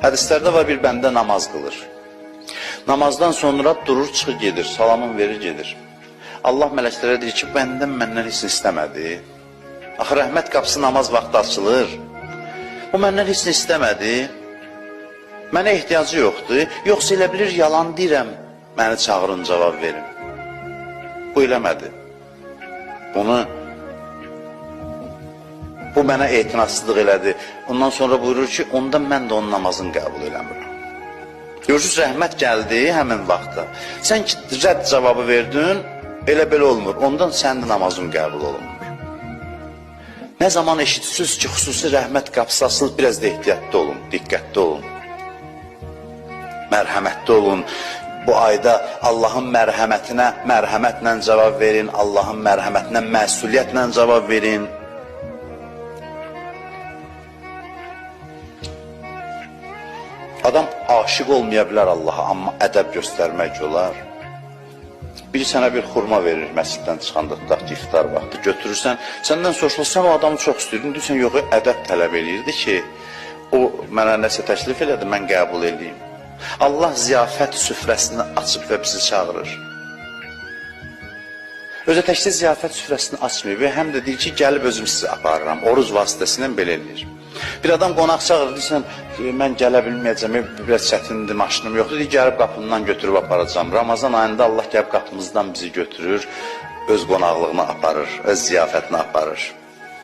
Hədislərdə var, bir bəndə namaz qılır. Namazdan sonra durur, çıxır, gedir, salamın verir, gedir. Allah mələklərə deyir ki, bəndəm məndən heç nə istəmədi. Axı rəhmət qapısı namaz vaxtı açılır. Bu məndən heç nə istəmədi. Mənə ehtiyacı yoxdur. Yoxsa elə bilir, yalan deyirəm, məni çağırın, cavab verin. Bu eləmədi. Bu mənə etinasızlıq elədi. Ondan sonra buyurur ki, ondan mən də onun namazını qəbul eləmirəm. Görürsünüz, rəhmət gəldi həmin vaxtda. Sən ki, rədd cavabı verdin, elə belə olmur. Ondan sənin də namazın qəbul olunmur. Nə zaman eşitsiniz ki, xüsusi rəhmət qapısı açılır, biraz da ehtiyatlı olun, diqqətli olun. Mərhəmətli olun. Bu ayda Allahın mərhəmətinə mərhəmətlə cavab verin, Allahın mərhəmətinə məsuliyyətlə cavab verin. Adam aşiq olmaya bilər Allaha, amma ədəb göstərmək olar. Biri sənə bir xurma verir məsciddən çıxanda, tutaq ki, iftar vaxtı götürürsən, səndən soruşulur, sən o adamı çox istəyirdin, deyirsən, yox, ədəb tələb eləyirdi ki, o mənə nəsə təklif elədi, mən qəbul eləyim. Allah ziyafət süfrəsini açıb və bizi çağırır. Özə təkcə ziyafət süfrəsini açmıyor və həm də deyir ki, gəlib özüm sizi aparıram. Oruz vasitəsilə belə eləyir. Bir adam qonaq çağırır, deyirsən, mən gələ bilməyəcəm, biraz çətindir, maşınım yoxdur. Deyir, gəlib qapından götürüb aparacağam. Ramazan ayında Allah gəlib qapımızdan bizi götürür, öz qonaqlığına aparır, öz ziyafətinə aparır.